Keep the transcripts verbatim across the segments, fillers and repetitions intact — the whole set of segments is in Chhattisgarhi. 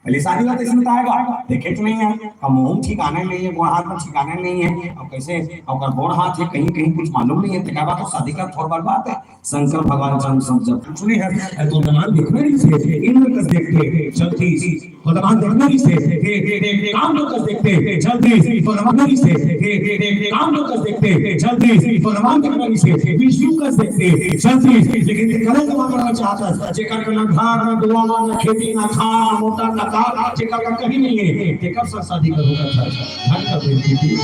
पहले शादी वाला इसमें आएगा, देखे तो नहीं है, अब मुंह ठिकाना नहीं है, गोड़ हाथ में ठिकाना नहीं है, अब कैसे, अब अगर गोड़ हाथ है कहीं कहीं कुछ मालूम नहीं है, तो क्या बात हो, शादी का थोड़ बर्बाद है। शंकर भगवान चंद सब जब सुने हैं, तो भगवान देखने नहीं से, इंद्र कस देखते चलती, भगवान देखने नहीं से, हे, हे, हे, काम तो कस देखते चलती, भगवान नहीं से, हे, हे, हे, काम तो कस देखते चलती, भगवान देखने नहीं से, विष्णु कस देखते चलती, लेकिन ते कलंक मांगना चाहता, जेकर के ना घर, ना दुआर, ना खेती, ना खान, ना मोटर, ना कार, जेकर का कहीं नहीं है, तेकर से शादी करूंगा था। धन का बेटी थी,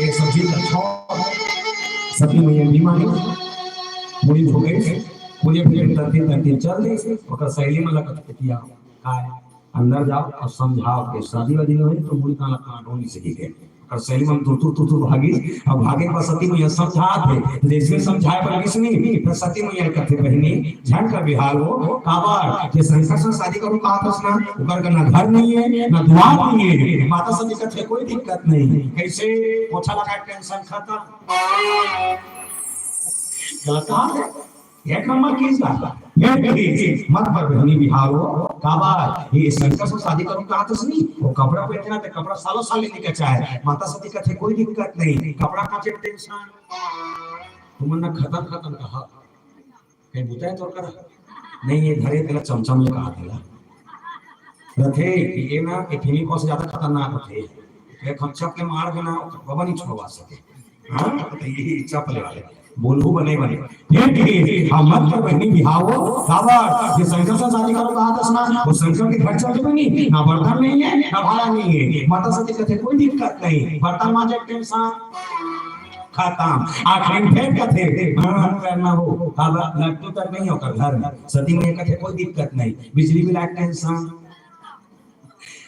ये सब चीज अच्छा। सती मैया नहीं मानी, मुड़ी हो गई, मुझे फिर तरती तरती चल दी, ओकर सहेली मन ला कथे, "काय, अंदर जाओ और समझाओ कि शादी वादी नहीं हुई तो मुड़ी कान ला काटो नहीं सकी के।" ओकर सहेली मन तुरतुर तुरतुर भागी, अब भागे के बाद सती मैया समझात हे, तो जैसे समझाए पर किस नहीं, तो सती मैया कथे, "बहिनी, झन का बिहार हो, काबर, जे शंकर से शादी करूं कहा था ना, ओकर का ना घर नहीं है, ना दुआर नहीं है।" माता सती कथे, "कोई दिक्कत नहीं।" कैसे? पोछा लगा, टेंशन खत्म। गलत बात है। एक नंबर की इस बात। फिर भी मत पर बहिनी बिहारो, काबर, ये शंकर से शादी करूं कहा तो नहीं, वो कपड़ा पहनते ना, तो कपड़ा सालों साल नहीं कचा है। माता सती कथे, "कोई दिक्कत नहीं, कपड़ा काचे टेंशन।" तुमन ना खतम खतम कहा, कहीं बुता है तोर करा? नहीं, ये धरे तेला चमचम ले कहा तेला। रथे, ये ना, ये फेविकॉल से ज्यादा खतरनाक होथे। एक हम चप ले मार देना, बाबा नहीं छोड़वा सके। हाँ, तो ये चप ले वाले। बोलहू बने बने। फिर भी हम मत कर बहिनी बिहावो, काबर, ये शंकर से शादी करो कहा था ना, वो शंकर के घर चल के बनी, ना बर्तन नहीं है, ना भाड़ा नहीं है। माता सती कथे, "कोई दिक्कत नहीं, बर्तन मांजे टेंशन।" खत्म। आखिरी में फेर कथे, "हाँ, करना हो।" अब लड्डू तक नहीं होकर घर में। सती मैया कथे, "कोई दिक्कत नहीं, बिजली बिल टेंशन।"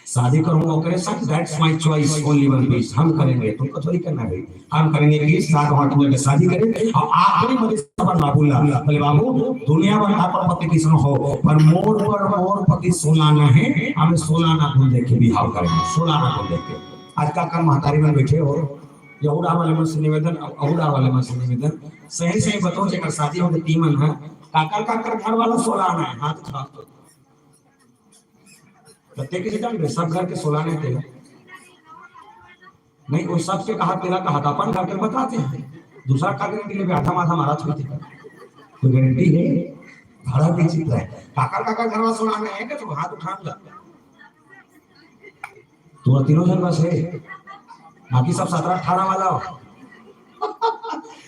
शादी करूंगा ओकरे साथ, that's my choice, only one piece, हम करेंगे, तुमको थोड़ी करना है भाई, हम करेंगे कि सात आठ मिनट में शादी करें। और आखिरी में सबर बाबू ला बोले, "बाबू, दुनिया भर का पति किसन हो, पर मोर पर मोर पति सोलाना है, हमें सोलाना गुण देख के बिहाव करेंगे, सोलाना गुण देख के।" आज का कल महतारी में बैठे हो, यहूदा वाले मन से निवेदन, अहूदा वाले मन से निवेदन, सही सही बताओ, जेकर शादी हो गई, तीन मन है, काकर काकर घर वाला सोलाना है, हाथ उठा दो। कते के जान रे, सब घर के सोलाना है तेला। नहीं, वो सबके कहा तेला कहा था, अपन घर के बताते हैं। दूसरा का गारंटी लेबे, आधा माथा मारा छूते। तो गारंटी है, भाड़ा भी चित है। काकर काकर घर वाला सोलाना है, कि तो हाथ उठान ला। तुम तीनों जन बस है, बाकी सब सत्रह अठारह वाला हो।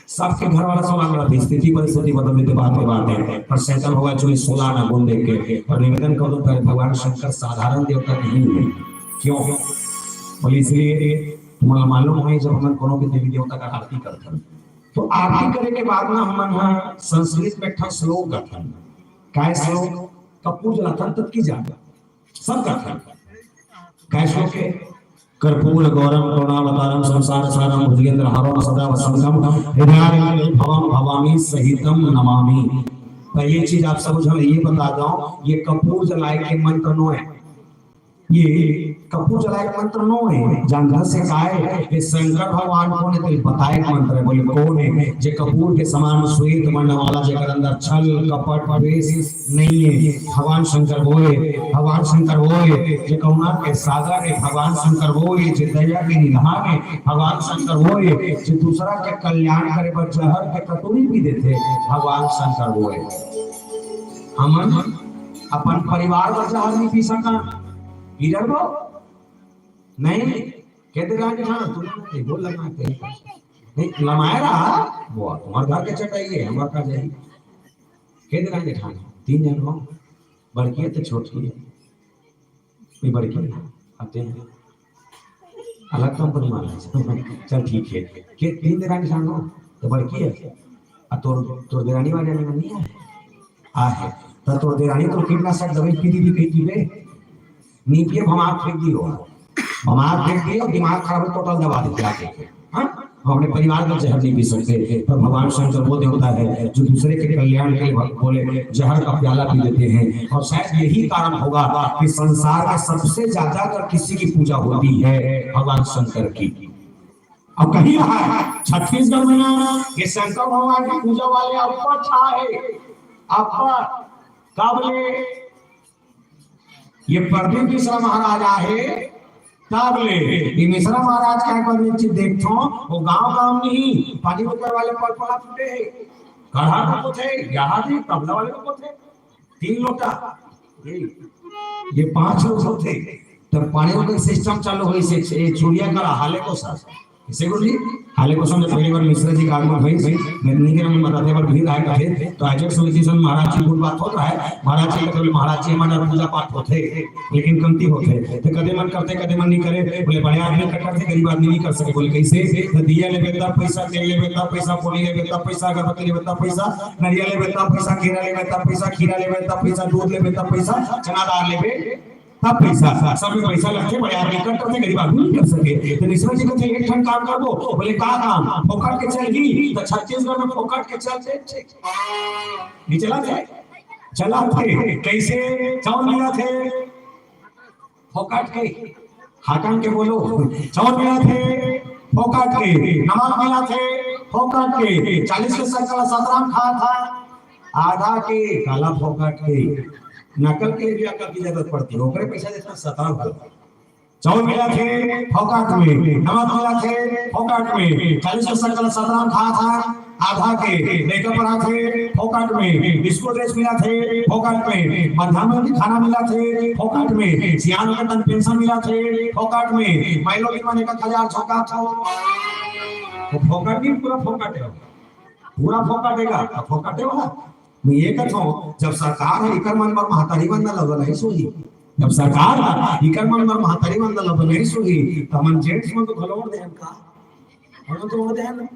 सबके घर वाला सोलाना, स्थिति परिस्थिति बदल देते, बात के बात है। पर शंकर भगवान चूंकि सोलाना गुण देख के, पर निवेदन कर दो, प्यारे भगवान शंकर साधारण देवता नहीं है। क्यों? बोले इसलिए, तुम्हारा मालूम है, जब हम कोनो भी देवी देवता का आरती करते हैं, तो आरती करे के बाद ना हमन ह संस्कृत में एक ठन श्लोक गाथन। काय श्लोक? कपूर जलाथन तब की जान। सब गाथन। काय श्लोक है? कर्पूर गौरम करुणावतारम संसार सारम भुजगेंद्र हारम सदा वसंतम हृदयारविंदे भवम भवानी सहितम नमामि। पहली चीज आप सब झन ये बता दो, ये कपूर जलाए के मंत्र नो है। ये कपूर जलाए के मंत्र नो है, जानता से काय? ये शंकर भगवान कौन है, तेला बताए के मंत्र है। बोले कौन है? जे कपूर के समान श्वेत वर्ण वाला, जेकर अंदर छल कपट द्वेष नहीं है, भगवान शंकर वो है। भगवान शंकर वो है, जे करुणा के सागर है, भगवान शंकर वो है, जे दया के निधान है, भगवान शंकर वो है, जे दूसरा के कल्याण करे बर जहर के कटोरी पी देथे, भगवान शंकर वो है। हमन अपन परिवार बर जहर नहीं पी सकन, पी डरबो? नहीं, कह दे राज हाँ, तुम नहीं बोल लगा के। नहीं, लमाए रहा, वो तुम्हारे घर के चटाई है, हमारे का जाई। कह दे राज हाँ, तीन जन हो, बड़की है तो छोटी है। ये बड़की है, आते हैं। अलग कंपनी वाला है। चल ठीक है। के तीन देरानी जानो, तो बड़की है। आ तोर, तोर देरानी वाले में नहीं है। आ है। तो तोर देरानी तो कीटनाशक दवाई पी दी, पी पी बे। नहीं पिए, भमार फेंक दी हो। भमार फेंक दी और दिमाग खराब हो, टोटल दबा देते आके। हाँ? हम अपने परिवार का जहर नहीं पी सकते, पर भगवान शंकर वो देवता है जो दूसरे के कल्याण के लिए भक्त बोले जहर का प्याला पी देते हैं। और शायद यही कारण होगा कि संसार में सबसे ज्यादा अगर किसी की पूजा होती है भगवान शंकर की। अब कहीं रहा है छत्तीसगढ़ में ना, ये शंकर भगवान की पूजा वाले अब्बड़ छा है, अब्बड़। का बोले? ये प्रदीप मिश्रा महाराज आहे, तब ले ये मिश्रा महाराज का एक बार निश्चित देखथो, वो गांव गांव नहीं, पानी उतर वाले पलपला फूटे है, कढ़ा को पोथे, यहाँ भी तबला वाले को पोथे, तीन लोटा, ये, ये पांच लोग होते, तब पानी का सिस्टम चालू होइसे, ये चुड़िया करा हाले को सर। इसे गुरु जी, हाले को समय पहली बार मिश्रा जी का आगमन होइसे, मैं नहीं कहना, मैं बताते बार भीड़ आए थे, तो आज एक समिति सन महाराज जी गुरु बात होता है, महाराज जी का, महाराज जी हमारा पूजा पाठ होते, लेकिन कमती होते, तो कदे मन करते, कदे मन नहीं करे, बोले, "बड़े आदमी कट्टर थे, गरीब आदमी नहीं कर सके।" बोले, "कैसे?" तो दिया लेबे तब पैसा, तेल लेबे तब पैसा, पूरी लेबे तब पैसा, अगरबत्ती लेबे तब पैसा, नरिया लेबे तब पैसा, केरा लेबे तब पैसा, खीरा लेबे तब पैसा, दूध लेबे तब पैसा, चना दाल लेबे तब पैसा, सब में पैसा लगथे, बड़े आदमी कट्टर थे, गरीब आदमी नहीं कर सके। तो मिश्रा जी कहते, "एक ठन काम करबो।" बोले, "का काम?" "फोकट के चलही।" तो छत्तीसगढ़ में फोकट के चलथे, नहीं चलाथे? चलाथे। कैसे? चाउर मिलाथे, फोकट के। हाकन के बोलो, चाउर मिलाथे, फोकट के। नमक मिलाथे, फोकट के। चालीस के सकल सतराम खात हा, आधा के, काला फोकट के। नकल के लिए भी अकल की जरूरत पड़ती है, ओकरे पैसा देथे सतराम खात। चाउर मिलाथे, फोकट में। नमक मिलाथे, फोकट में। चालीस के सकल सतराम खात हा, आधा के। मेकअप पड़ाथे, फोकट में। स्कूल ड्रेस मिलाथे, फोकट में। मध्यान्ह में खाना मिलाथे, फोकट में। सियान के तन पेंशन मिलाथे, फोकट में। माइलो की माने का हजार छक्का छो। तो फोकट नहीं, पूरा फोकट है। पूरा फोकट देगा, तो फोकट है वाला। मैं ये कहता हूँ, जब सरकार है, इकर मन बर महतारी वंदन ला बनाइस होही। जब सरकार है, इकर मन बर महतारी वंदन ला बनाइस होही, तो हमन जेंट्स मन तो घलो ओढ़ देहन का? हमन तो ओढ़ देहन।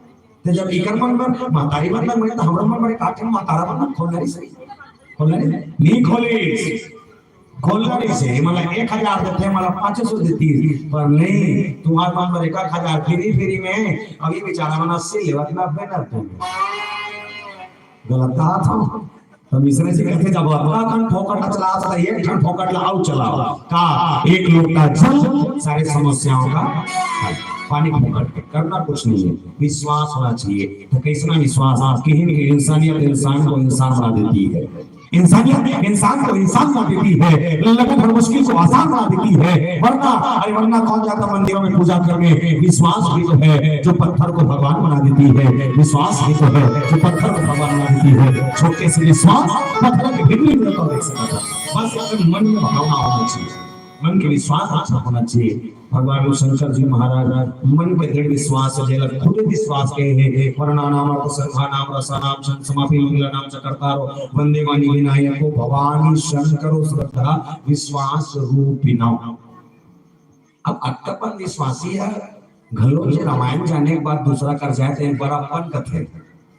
तो जब इकर मन बर महतारी वंदन बने, तो हमर मन बर का ठन महतारा वंदन खोलना रहिस? खोलना रहिस? नहीं खोलिस। खोलना रहिस, ये मला एक हजार देथे, मला पाँच सौ देती, पर नहीं, तुम्हार मन बर एक हजार फ्री, फ्री में, अभी बेचारा मन अस्सी लेवत, नब्बे, नब्बे में। गलत कहा था। तो मिश्रा जी कहते, "जब अतना कन फोकट चला सकता, एक ठन फोकट ला अउ चलाओ।" का? एक लोटा जल, सारे समस्याओं का हल। पानी फोकट, करना कुछ नहीं है, विश्वास होना चाहिए। तो कैसना विश्वास? कि इंसानियत इंसान को इंसान बना देती है, इंसानियत इंसान को इंसान बना देती है। लगन हर मुश्किल को आसान बना देती है। वरना, अरे वरना कौन जाता मंदिरों में पूजा करने? विश्वास ही तो है जो पत्थर को भगवान बना देती है। विश्वास ही तो है जो पत्थर को भगवान बना देती है। छोटे से विश्वास पत्थर के भिन्न भिन्न को देख सकता है। बस अपने मन में भावना होना चाहिए, मन के विश्वास अच्छा होना चाहिए। भगवान शंकर जी महाराज मन के दृढ़ विश्वास, जेला खुद विश्वास कहे हे, "वर्णानाम अर्थ संघानाम रसानाम छंद समापि मंगलानाम च कर्तारो वंदे वाणी विनायको भवानी शंकरो श्रद्धा विश्वास रूपिणो।" अब अतका पन विश्वासी हे, घलो जे रामायण जाने के बाद दूसरा कर जाए, तो एक बड़प्पन कथे।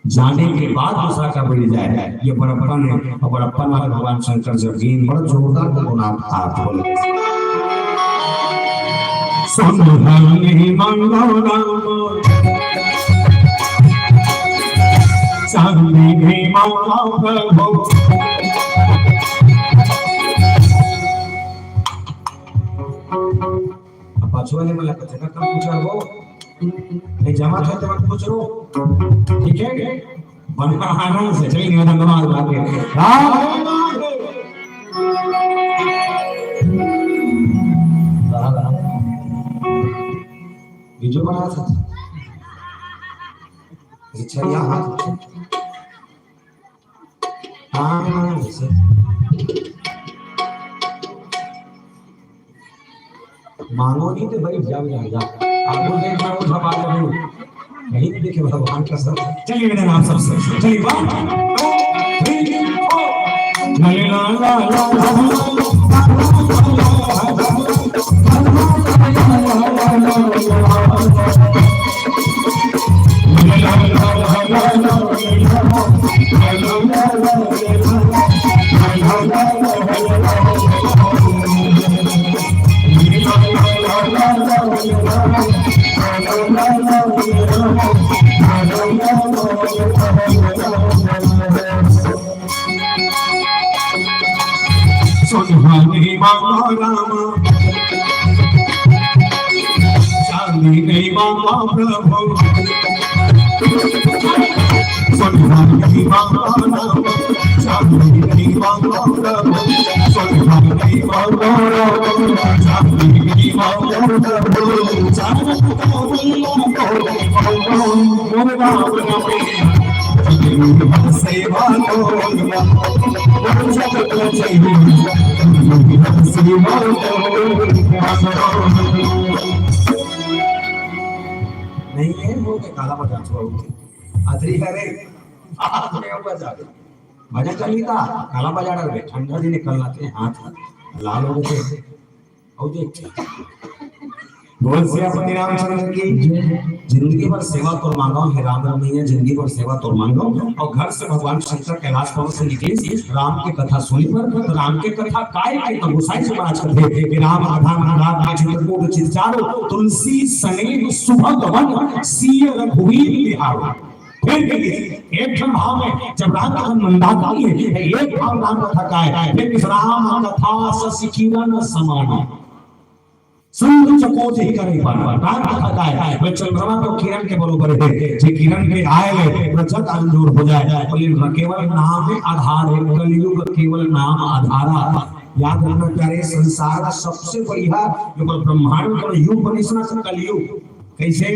जाने के बाद दूसरा का बलि जाए, ये बड़प्पन है। और बड़प्पन वाला भगवान शंकर जब गीन बड़ा जोरदार गुणगान आप बोले। संभल नहीं मांगो राम, चांदी नहीं मांगो प्रभु। अब पाछू वाले मन ला कथे का कम पूछा हो, नहीं जमा था तो मत पूछ रो, ठीक है? बन आनंद से चलिए निवेदन दोनों हाथ उठा के। राम वीडियो बना था। अच्छा, यहाँ हाथ उठा। हाँ, ऐसे। मांगो नहीं तो बैठ जाओ, जाओ, जाओ। आपको देख रहा हूँ, झपा कर हूँ। नहीं देखे भगवान का सब। चलिए, मैंने आप सबसे। चलिए, one, two, three, four। ला, ला, ला, ला, ला, ला। सोनहा नहीं मांगो रामा, चांदी नहीं मांगो प्रभु। नहीं है, वो के काला बजा छोड़ो। अतरी करे। हाथ में बजा दे। भजन चली था, काला बजा डाल दे। ठंडा दिन निकलना थे, हाथ लाल हो गए। और देख, बोल सियापति रामचंद्र की। जिंदगी भर सेवा तोर मांगो हे राम रमैया, जिंदगी भर सेवा तोर मांगो। और घर से भगवान शंकर कैलाश पर्वत से निकले, राम के कथा सुनी पर, तो राम के कथा काय के तो गोसाई जी महाराज कथे कि राम कथा मंदार चित्रकूट चित चारो, तुलसी सनेह सुभग वन, सिय रघुवीर बिहारो। फिर भी एक ठन भाव में जब राम कथा मंदार की है, एक भाव राम कथा का है, फिर इस राम कथा सस किरण समान। संत चकोज ही करे पार। राम कथा का है, वो चंद्रमा तो किरण के बरोबर है, जे किरण के आए ले, वो जग अंजोर हो जाए। और ये केवल नाम है आधार है, कलयुग केवल नाम आधारा। याद रखना प्यारे, संसार का सबसे बढ़िया जो पर ब्रह्मांड का युग बनिस ना कलयुग। कैसे?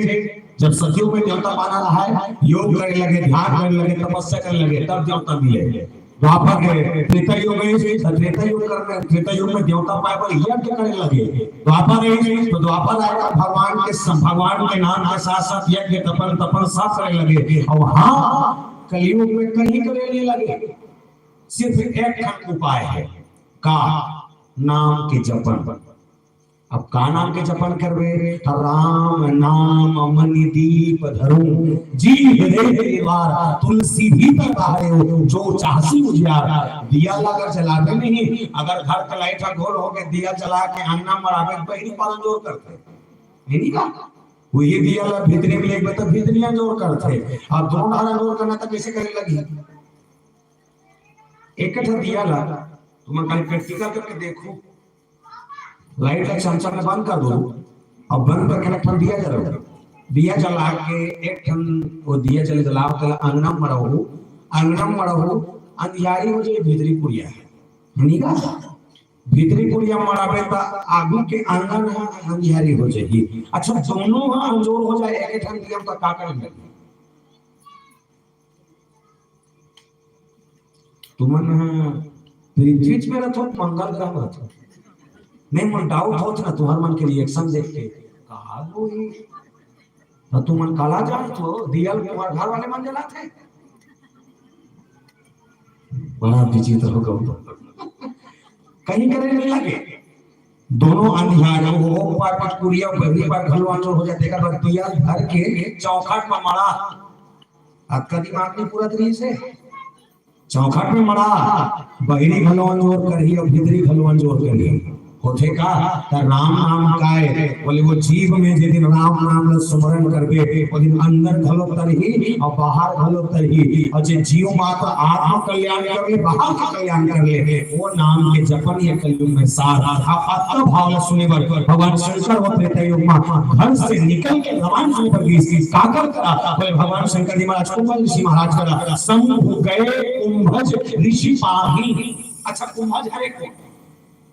जब सतयुग में देवता माना रहा है, योग करे लगे, ध्यान करे लगे, तपस्या करे लगे, तब देवता मिले। द्वापर के त्रेता युग है, तो त्रेता युग करने, त्रेता युग में देवता पाए पर यज्ञ करे लगे। द्वापर है, तो द्वापर आएगा, भगवान के सम-, भगवान के नाम के साथ साथ यज्ञ, तपन, तपन सब करे लगे। और हाँ, कलयुग में कहीं करे नहीं लगे। सिर्फ एक ठन उपाय है। का? नाम के जपन। अब का नाम के जपन करबे? त राम नाम मनि दीप धरूं, जी हृदय निवार, तुलसी भीतर बहायो, जो चाहसी उजियार। दिया ला अगर जलाबे नहीं, अगर घर का लाइट ह गोल हो गए, दिया जला के अंगना मड़ाबे, बहिरी पालन जोर करथे, है नहीं का? वही दिया ला भीतरी में लेके तो भीतरिया जोर करथे। अब दोनों डारा जोर करना तो कैसे करे लगी? एक ठन दिया ला, तुम कल प्रैक्टिकल करके देखो, लाइट ला चमचम में बंद कर दो, अब बंद करके एक ठन दिया जलाओ। दिया जला के एक ठन वो दिया जल जलाओ, तेला अंगना में मड़ाओ, अंगना में मड़ाओ, अंधियारी हो जाए, भीतरी कुरिया है, नहीं का? भीतरी कुरिया मड़ाबे त आगू के आंगन ह अंधियारी हो जाही। अच्छा, दोनों ह अंजोर हो जाए, एक ठन दिया में, त का करे लगी? तुमन ह पृथ्वी में रथो, मंगल ग्रह में रथो? नहीं, मोर डाउट होत ना, तुम्हार मन के रिएक्शन देख के। कहा होही? त तुमन काला जानत हो, दिया ल तुम्हार घर वाले मन जलाथे। बड़ा विचित्र हो गो। कहीं करे नहीं लगे। दोनों अंधियार, वो पार कुरिया, बहिरी पार घलो अंजोर हो जाथे, एकर बर दिया धर के चौखट में मड़ा। अतका दिमाग नहीं पूरा तरीके से। चौखट में मड़ा, बहिरी घलो अंजोर करही और भीतरी घलो अंजोर करही। होथे का? त राम नाम काय? बोले, वो जीव में जे दिन राम नाम ल सुमरन करबे, वो दिन अंदर घलो तरही और बाहर घलो तरही। और जे जीव मात्र आत्म कल्याण कर ले, बाहर का कल्याण कर ले, वो नाम के जपन ये कलयुग में सार। आप अतका भाव ल सुने बर भगवान शंकर वो त्रेता युग में घर से निकल के रवान होने पर भी काकर करा, बोले, भगवान शंकर जी महाराज कुंभ ऋषि महाराज करा, शंभु गए कुंभज ऋषि पाही। अच्छा, कुंभज हरे को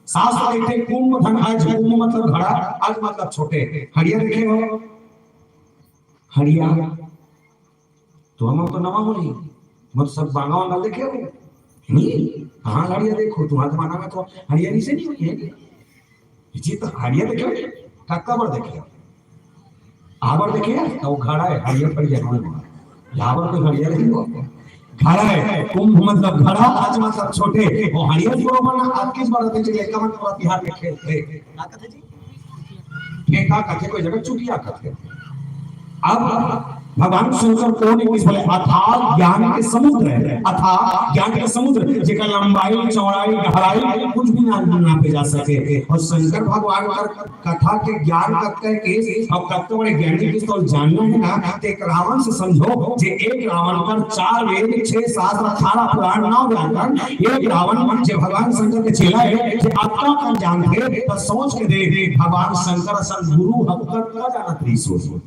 शास्त्र कहते कुंभ धन अज, कुंभ मतलब घड़ा, अज मतलब छोटे। हड़िया देखे हो? हड़िया तो हम तो नवा होही, तुम तो सब बांगा वांगा देखे हो। नहीं, कहाँ हड़िया देखो, तुम्हारे जमाना में तो हड़िया नहीं से नहीं हुई है। जी, तो हड़िया देखे हो? कक्का बर देखे हो? आबर देखे हो? तो वो घड़ा है, हड़िया पड़ गया, यहाँ पर कोई हड़िया नहीं हो। घड़ा है, कुंभ मतलब घड़ा, अज मतलब छोटे। वो हड़िया जी बरोबर ना, आज किस बार रहते चले, कमन पूरा बिहार में खेलते। का कहते जी? फेंका कथे, कोई जगह चुटिया कथे। अब भगवान शंकर को ने किस बोले, अथाह ज्ञान के समुद्र है, अथाह ज्ञान के समुद्र, जेकर लंबाई, चौड़ाई, गहराई कुछ भी ना नापे जा सके। और शंकर भगवान कर कथा के ज्ञान कतका के, अब कतका बड़े ज्ञानी के तो जानना है ना, तो एक रावण से समझो, जे एक रावण कर चार वेद, छह शास्त्र, अठारह पुराण, नौ व्याकरण, एक रावण जे भगवान शंकर के चेला है, जे अतका कन जानथे, तो सोच के देख, भगवान शंकर असन गुरु ह कतका जानत रहिस होही।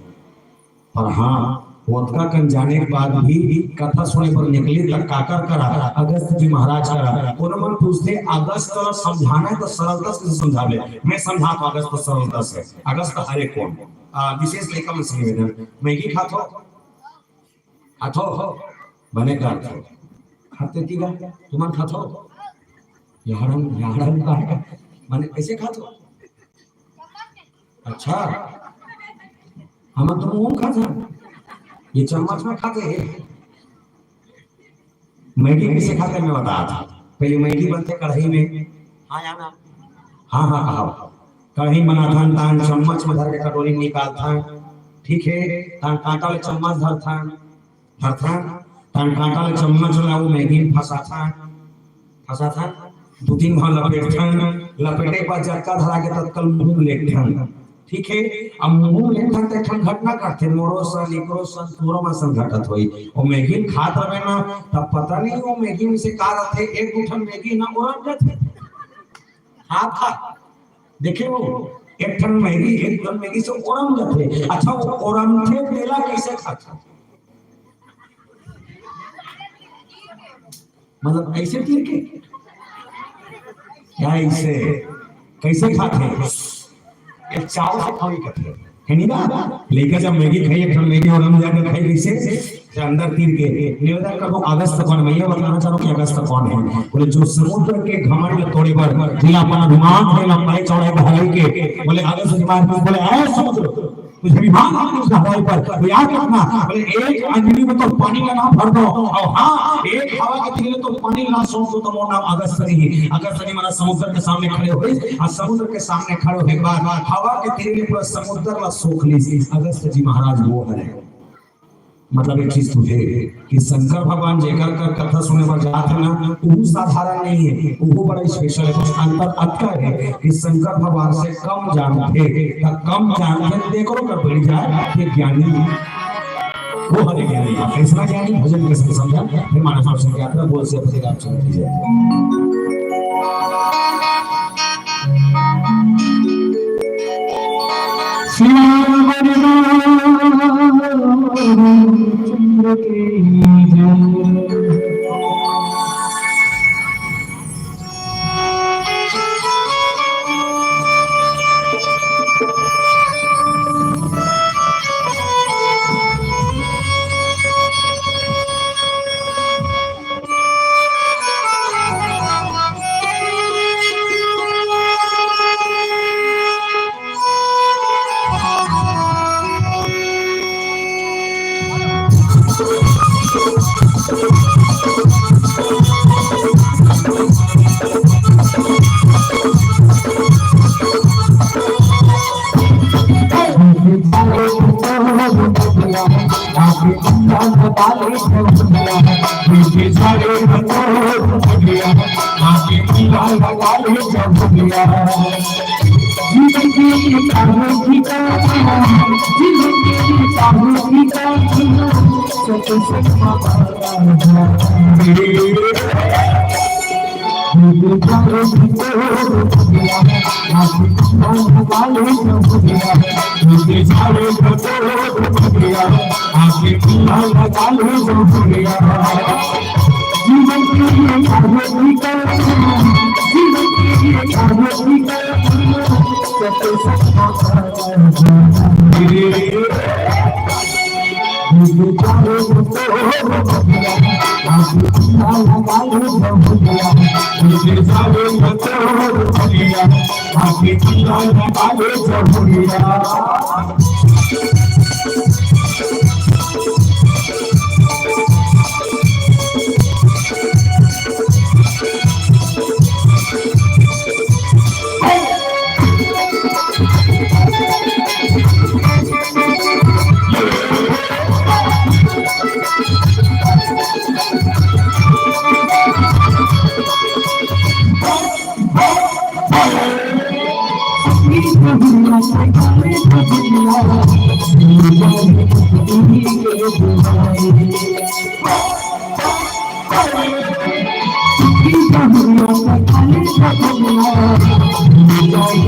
पर हाँ, ओतका कन जाने के बाद भी कथा सुने बर निकली त काकर करा, अगस्त जी महाराज करा। कोनो मन पूछथे, "अगस्त ल समझाना है त सरलता से समझावे।" मैं समझात हूँ अगस्त सरलता से। अगस्त हरे कोन, आ, विशेष लइका मन से निवेदन, मैगी खाथो, खाथो, बने करथो, खाथे ती गा, तुमन खाथो, यारन, यारन का है, माने कैसे खाथो? अच्छा, हमन तो मुंह खाथन, ये चम्मच में खाथे। मैगी कैसे खाथे मैं बता था। पहले मैगी बनथे कढ़ाई में। हाँ या ना? हाँ, हाँ, हाँ। कढ़ाई बनाथन, तान चम्मच में धर के कटोरी में निकालथन, ठीक है, तान कांटा ले चम्मच धरथन, धरथन, तान कांटा ले चम्मच ला वो मैगी में फंसाथन, फंसाथन, दू तीन बार लपेटथन, लपेटे के बाद जतका धरा के ततका मुंह में लेथन, ठीक है। अब मुंह में लेथन त एक ठन घटना करथे, मोरो सन, एकरो सन, तोरो मन सन घटत होई। वो मैगी खात रहे ना, तब पता नहीं वो मैगी में से का रथे, एक दू ठन मैगी ना ओरम जाथे। हाँ था, देखे वो एक ठन मैगी, एक ठन मैगी से ओरम जाथे। अच्छा, वो ओरमथे तेला कैसे खाथे? मतलब ऐसे तीर के? क्या ऐसे? कैसे खाथे? एक चाव से खावी कथे। है नी ना? लइका जब मैगी खाई, एक ठन मैगी ओरम जाके खाई कैसे? जे अंदर तीर के निवेदन करबो, अगस्त कौन? मैं ये बताना चाह रहा हूँ कि अगस्त कौन है। बोले, जो समुद्र के घमंड तोड़े बर, जिला अपन अभिमान है लंबाई चौड़ाई गहराई के, बोले अगस्त जी महाराज बोले, "ऐ समुद्र, तुझे अभिमान है उस गहराई पर।" तो याद रखना, बोले, "एक अंजलि में तो पानी का नाम भर दो, और हाँ, एक हवा के तिरले तो पानी ना सोख दो, तो मोर नाम अगस्त नहीं।" अगस्त जी महाराज समुद्र के सामने खड़े हुए, और समुद्र के सामने खड़े होने के बाद हवा के तिरले पूरा समुद्र ला सोख ली। अगस्त जी महाराज वो है। मतलब एक चीज तो है कि शंकर भगवान जेकर कर कथा सुने बर जात है ना, वो साधारण नहीं है, वो बड़ा स्पेशल है। बस अंतर अतका है कि शंकर भगवान से कम जानथे, त कम जानथे, तेकरो कर बढ़ जाए, ये ज्ञानी, वो हरे ज्ञानी। अब ऐसा ज्ञानी भजन के संग समझा, फिर मानस दर्शन की यात्रा बोल से अपने आप चल कीजिए। श्री राम हरि रामचंद्र की जय।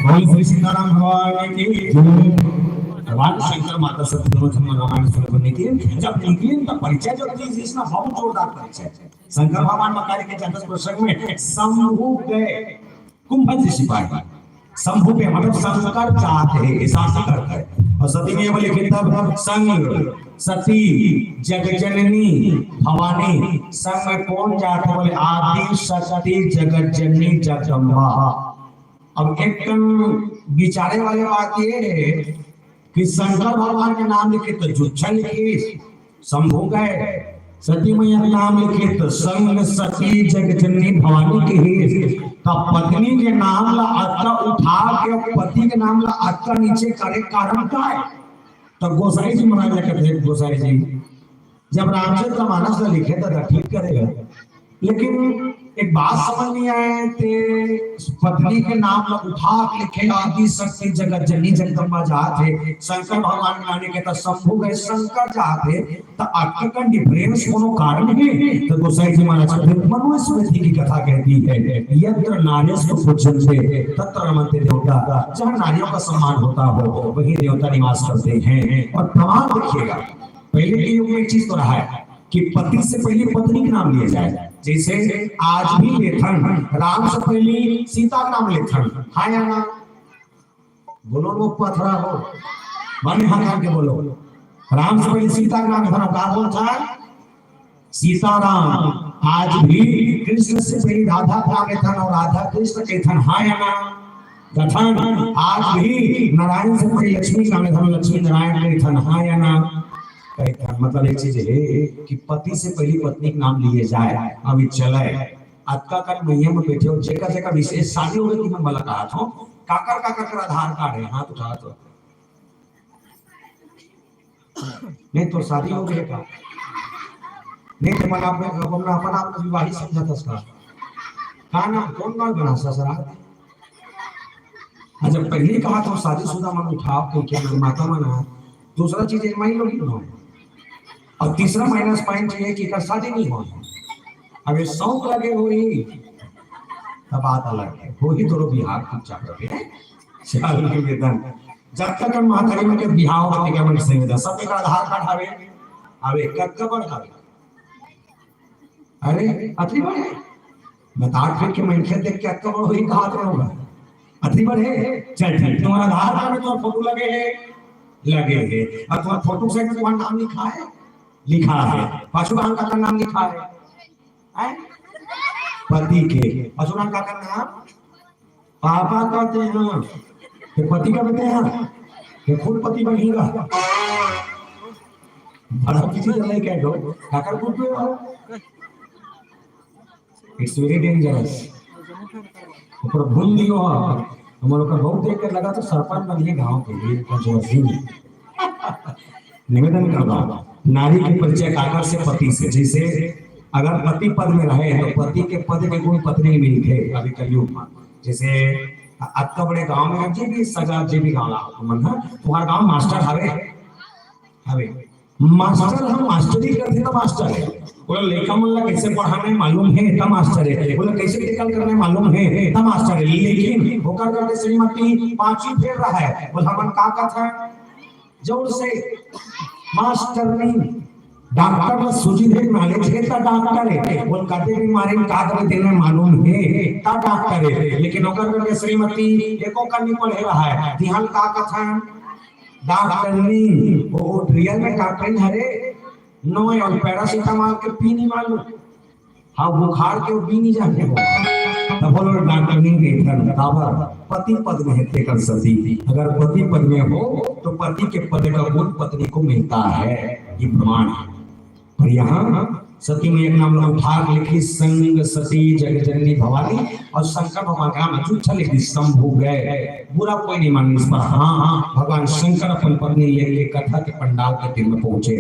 बोल श्री सीताराम भगवान की जय। भगवान शंकर माता सती दोनों झन रामायण सुनने के जब निकले तब परिचय जो दी जिसने बहुत जोरदार परिचय। शंकर भगवान मकाली के चतुर्थ प्रसंग में शंभु गए कुंभज ऋषि पाए। शंभु के मतलब शंकर जात है, ऐसा अर्थ है। और सती में बोले कि तब संग सती जगजननी भवानी, संग में कौन जात है? बोले आदि शक्ति जगजननी जगदम्बा। अब एक कन विचारे वाले बात ये है कि शंकर भगवान के नाम लिखे तो जुच्छल लिखे, शंभु गए। सती मैया के नाम लिखे तो संग सती जगजननी भवानी के हे। तब पत्नी के नाम ला अतका उठा के पति के नाम ला अतका नीचे करे कारण का है? तब गोसाई जी महाराज कहते हैं, गोसाई जी जब रामचरित मानस ला लिखे था, था ठीक करेगा, लेकिन एक बात समझ नहीं आए ते पत्नी के नाम ला उठा के लिखे आदि शक्ति जगत जननी जगदम्बा जात है, शंकर भगवान के नाम लिखे था शंभु गए शंकर जात है। तो अक्का का डिफरेंस कोनो कारण है? तो गोसाई जी महाराज कहते हैं, मनुस्मृति की कथा कहती है, यत्र नार्यस्तु पूज्यन्ते तत्र रमन्ते देवता। जहाँ नारियों का सम्मान होता हो वहीं देवता निवास करते हैं। और प्रमाण देखिएगा, पहले के युग में एक चीज तो रहा है कि पति से पहले पत्नी का नाम लिया जाए। जैसे आज भी लेथन, राम से पहले सीता का नाम लेथन, हाँ या ना? बोलो लोग पथरा हो, बने हाथ करके बोलो। राम से पहले सीता का नाम लेथन, का बोलथन? सीताराम। आज भी कृष्ण से पहले राधा का नाम लेथन और राधा कृष्ण कहथन, हाँ या ना? कथन, आज भी नारायण से पहले लक्ष्मी नाम है, हम लक्ष्मी नारायण के थन, हाँ या ना? कहे थन, मतलब एक चीज है कि पति से पहले पत्नी के नाम लिए जाए, अभी चले। अतका कन भैया में बैठे हो, जेकर जेकर विशेष शादी हो गई कि मैं भला कहा था, काकर काकर कर आधार कार्ड है, हाथ उठा तो। नहीं तो शादी हो गई का? नहीं तो मन आप, अपना, अपना आप को विवाहित समझा था उसका। का नाम, कौन नाम बना ससुराल? अच्छा, पहले कहा था शादीशुदा मन उठाओ, क्योंकि अगर माता मन है, दूसरा चीज है, माई लोग ही बनाओ। और तीसरा माइनस पॉइंट ये है कि अगर शादी नहीं हो, अब ये शौक लगे हुई, तब बात अलग है, हो ही तोरो बिहार चुपचाप रहे। चालू के वेतन, जब तक हम महतारी में के बिहाव होते के मन से वेतन, सब एक आधार कार्ड हवे, हवे, कब कब हवे? अरे, अतरी बड़े? बता फिर के मनखे देख के अतका बड़ होही कहात रहे होगा। अतरी बड़े? चल ठीक, तुम्हारा आधार कार्ड में तुम्हारा फोटो लगे है, लगे है। और तुम्हारा फोटो साइड में तुम्हारा नाम लिखा है, लिखा है। पाछू राम काका नाम लिखा है, हैं? पति के। पाछू राम काका नाम पापा कहते हैं, तो पति का कहते हैं, ये खुद पति बनेगा। बड़ा किसी तरह का है, काकर खुद पे हो। It's very dangerous। ऊपर भूल दियो हम। हम लोग का बहुत देख कर लगा तो सरपंच बनिए गांव के लिए, पंचवर्षी में। निवेदन करता हूँ, नारी के परिचय काकर से? पति से। जैसे अगर पति पद में रहे तो पति के पद के गुण पत्नी में मिलते अभी कलयुग में। जैसे अतका बड़े गांव में जे भी सगा, जे भी गांव ला मन है, तुम्हारा गांव मास्टर हवे, हवे। मास्टर हम मास्टरी करते तो मास्टर है। बोला लइका मन ला कैसे पढ़ाना है मालूम है, त मास्टर है। बोला कैसे टेकल करना है मालूम है, त मास्टर है। लेकिन ओकर करके श्रीमती पांचवी फेल रहा है। बोला हमन का कथा जोर से मास्टर नहीं, डॉक्टर ला सूजी दे नॉलेज है त डॉक्टर है। बोल कते बीमारी में का दवाई देना मालूम है त डॉक्टर है। लेकिन ओकर करके श्रीमती एको कन्नी पढ़े रहा है, दिहल का कथा डॉक्टर नहीं, वो रियल में डॉक्टर नहीं हरे, नोय और पैरासिटामोल के पी नहीं मालूम। हाँ, बुखार के भी नहीं जाने हो। तब बोलो डॉक्टर नहीं देखन, काबर पति पद में है तेकर सती। अगर पति पद में हो तो पति के पद का गुण पत्नी को मिलता है, ये प्रमाण है। और यहाँ सती में एक नाम ला उठा के लिखी संग सती जग जननी भवानी, और शंकर भगवान का नाम अच्छा लिख दी शंभु गए। बुरा कोई नहीं मानने इस पर। हाँ, हाँ, भगवान शंकर अपन पत्नी लेके कथा के पंडाल के तीर में पहुंचे।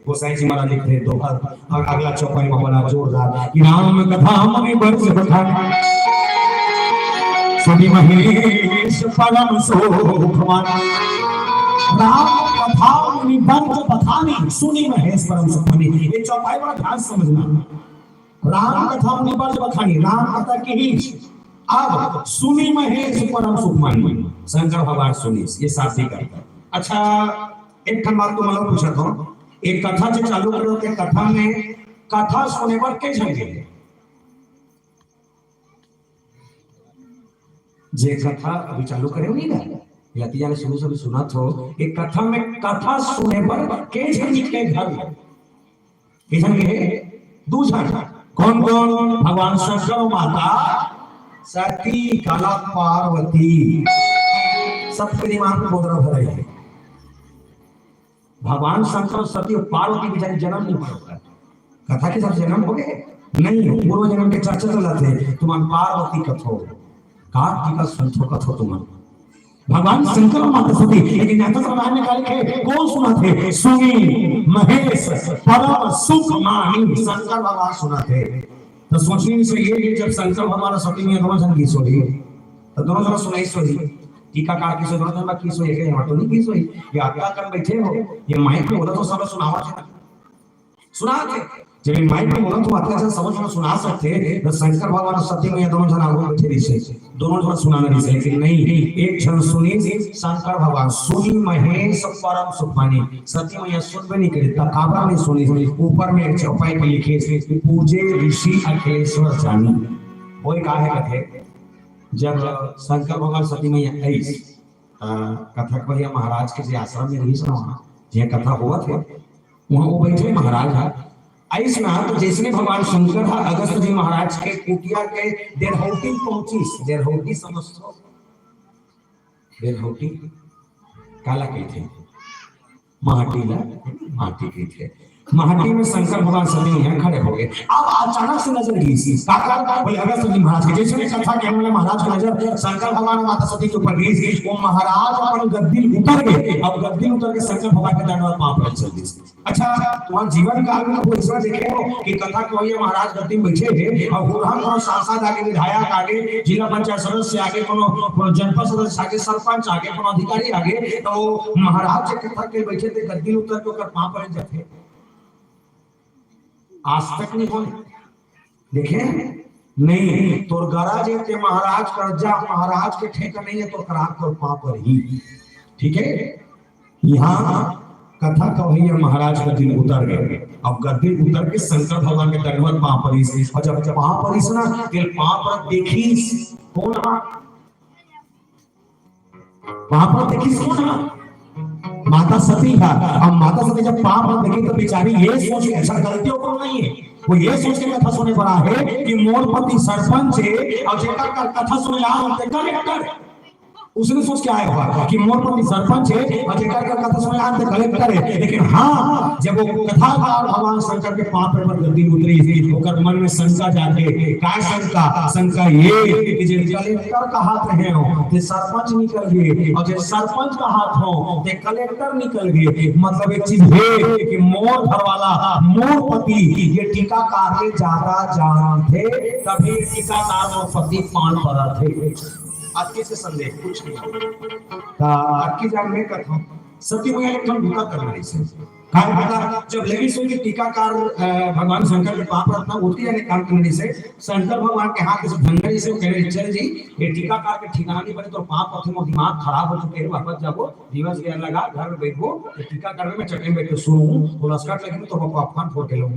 गोसाई जी महाराज लिख रहे दोहा, और अगला चौपाई में बड़ा जोरदार कि राम कथा मुनि बरज बखान, सुनि महेश परम सुख मानी। राम कथा मुनि बरज बखानी, सुनि महेश परम सुख मानी। ये चौपाई बड़ा ध्यान से समझना। राम कथा मुनि बरज बखानी, राम कथा की ही अब सुनि महेश परम सुख मानी, शंकर भगवान सुनि, ये शाब्दिक अर्थ है। अच्छा, एक ठन बात तुम लोग पूछत हो, एक कथा जो चालू करो के कथा में कथा सुने बर के झन गे? जे कथा अभी चालू करे हो नहीं ना, या तो यानी शुरू से भी सुना थो, एक कथा में कथा सुने बर के झन निकले घर में? के झन गे? दू झन। कौन कौन? भगवान शंकर और माता सती, काला पार्वती। सबके दिमाग में बोदरा भरे है। भगवान शंकर और सती और पार्वती के जन-, जन्म नहीं हुआ होगा। कथा के साथ जन्म हो गए? नहीं, पूर्व जन्म के चर्चा चलाते हैं। तुम पार्वती कथो, कार्तिक संतो कथो तुम। भगवान शंकर और माता सती, लेकिन जाता समय निकाल के कौन सुना थे? सुनि महेश परम सुख मानी, शंकर भगवान सुना थे। तो सोचने से ये कि जब शंकर भगवान और सती में दोनों जन की सोई, तो दोनों जन सुनाई सोई, टीकाकार की सोई, दोनों जन की सोई, एक जन तो नहीं की सोई। ये आपका कम बैठे हो, ये माइक में बोला तो सब सुनावा थे, सुना थे। जब ये माइक में बोला तो आपका जन समझ में सुना सकते, तो शंकर भगवान और सती में दोनों जन आगू बैठे रही से, दोनों जन सुनाना रही से, लेकिन नहीं, एक जन सुनी शंकर भगवान, सुनि महेश परम सुख मानी। सती मैया सुनबे नहीं करे, त काबर नहीं सुनी? ऊपर में एक चौपाई पे लिखे, पूजे ऋषि अखिलेश्वर जानी। वही का है कथे, जब शंकर भगवान सती मैया आईस, त कथक भैया महाराज के जे आश्रम में रही से वहाँ, जे कथा हुआ थे, वहाँ वो बैठे महाराज है। आईस ना, तो जैसे भगवान शंकर है, अगस्त जी महाराज के कुटिया के डेढ़ौती पहुंची, डेढ़ौती समझ लो, बेलहौटी काला कहिथे? माटी ला माटी कहिथे। माटी में शंकर भगवान सती यहाँ खड़े हो गए। अब अचानक से नजर गिरी, काकर? बोले अगस्त जी महाराज के। जैसे भी कथा के हमने महाराज की नजर शंकर भगवान और माता सती के ऊपर गिरी, वो महाराज अपन गद्दी उतर गए। अब गद्दी उतर के शंकर भगवान के दंडवत पाँव पर चल दी। अच्छा, तुम्हारे जीवन काल में कोई ऐसा देखे हो कि कथा कहिया महाराज गद्दी में बैठे थे और हुरहा कोनो सांसद आगे, विधायक आगे, जिला पंचायत सदस्य आगे, कोनो, कोनो जनपद सदस्य आगे, सरपंच आगे, कोनो अधिकारी आगे, तो महाराज जे कथा के बैठे थे, गद्दी उतर के ओकर पाँव पर जाते? आज तक नहीं होने देखे? नहीं। तोर गरज हे ते महाराज कर जा, महाराज के ठेका नहीं है तो करा कर पाँव पर ही। ठीक है, यहाँ कथा कहिया महाराज गद्दी उतर गए। अब गद्दी उतर के शंकर भगवान के दंडवत पाँव परिस, और जब पाँव परिस ना, तेल पाँव पर देखिस, कौन हा? पाँव पर देखिस कौन हा? माता सती हा। अब माता सती जब पाँव पर देखी तो बेचारी ये सोच के, ऐसा गलती ओकर नहीं है, वो ये सोच के कथा सुने बर आए हे कि मोर पति सरपंच हे और जेकर कर कथा सुने ला आए हे कलेक्टर। उसने सोच के आए होगा कि मोर पति सरपंच हे और जेकर कर कथा सुने ला आए हे कलेक्टर हे। लेकिन हाँ, जब वो कथाकार भगवान शंकर के पाँव पर गद्दी उतरी, ओकर मन में शंका जागे। काय शंका? शंका ये कि जे कलेक्टर कहात रहे हो, ते सरपंच निकल गए, और जे सरपंच कहात हो, ते कलेक्टर निकल गए। मतलब एक चीज हे कि मोर घर वाला, मोर पति ये टीकाकार ले ज्यादा जानथे, तभी टीकाकार मोर पति पाँव परथे। अतकी से संदेश कुछ नहीं। त अतकी जान में कथा सती मैया एक ठन बूता करना रहिसे। काय बूता? जब लगिस कि टीकाकार, अ, भगवान शंकर के पाँव परत ना, ओतकी जान एक काम करना रहिसे। शंकर भगवान के हाथ से धंधा रहिसे, वो कहे, "चल जी, ये टीकाकार के ठिकाना नहीं बने, तोर पाँव परथे, मोर दिमाग खराब हो चुके हे, वापस जाबो, दिवस गया लगा, घर में बैठबो, ये टीकाकार में चटई में बैठ के सुनहूँ, वो लसकट लगी तो वो पॉपकॉर्न फोड़ के लूँ।"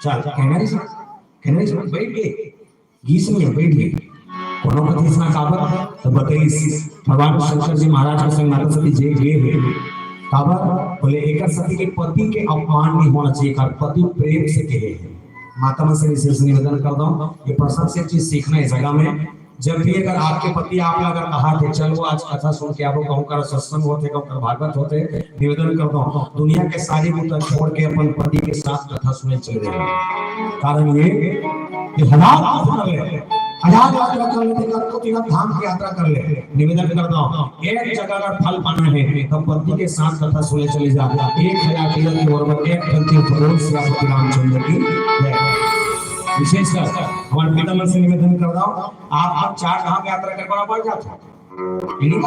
चल, कहना रहिसे, कहना रहिसे, बैठ गए। गिस नहीं हे, बैठ गए। कोनो कथे इसना काबर? तो बताइस, भगवान शंकर जी महाराज के संग माता सती जे गए हे। काबर? बोले, एकर सती के पति के अपमान नहीं होना चाहिए, एकर पति प्रेम से कहे हे। माता मन से विशेष निवेदन करत हों, ये प्रसंग से एक चीज सीखना हे जगह में। जब भी अगर आपके पति आप ला अगर कहाथे, "चल वो आज कथा सुन के आबो, कहूँ कर सत्संग होथे, कहूँ कर भागवत होथे," निवेदन करत हों, दुनिया के सारी बूता छोड़ के अपन पति के साथ कथा सुने चले जाओ। कारण ये कि हजार यात्रा कर ले, हजार यात्रा कर ले, तीर्थ धाम की यात्रा कर ले, निवेदन करत हों, एक जगह अगर फल पाना हे, तो पति के साथ कथा सुने चले जा। एक हजार तीर्थ के ओर में एक ठन तीर्थ बोल सियापति रामचंद्र की जय। विशेषकर हमारे पिता मन से निवेदन करत हों, आप, आप चार धाम यात्रा करे बर जाथो, ठीक हे?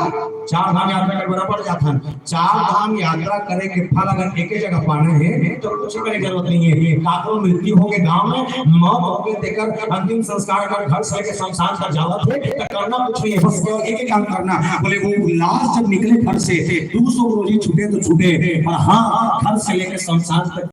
चार धाम यात्रा करे बर जाथन। चार धाम यात्रा करे के फल अगर एके जगह पाना हे, तो कुछ करे जरूरत नहीं हे। काकरो मृत्यु होगे गांव में, मौत होगे, तेकर अंतिम संस्कार अगर घर से लेके शमशान तक जावत हे, तो करना कुछ नहीं हे, बस केवल एक ही काम करना। बोले, वो लाश जब निकले घर से, दो सौ रोजी छूटे तो छूटे, पर हाँ, घर से लेके शमशान तक